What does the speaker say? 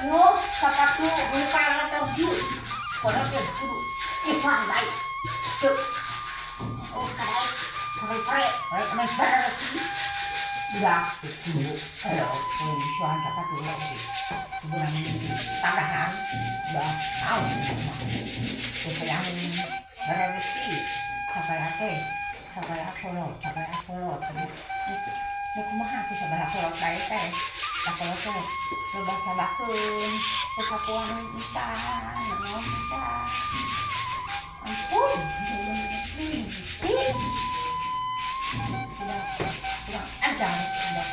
Yo, sapatu nu parang teh kieu. Kono teh kudu dipandai. Cuk. Oh, kadai. Pare pare, pare pare pare. Udah, itu. Ayo, suan sapatu lagi. Sebulan tambahan. Udah, tahu. Supaya berarti sabaraha teh, sabaraha kolot, sabaraha kolot. Ini kumaha aku sabaraha kolot bae teh. Kolot teh loba sabakeun, kasapuan encan, naon encan. Ampun. Udah, kurang ajar, udah.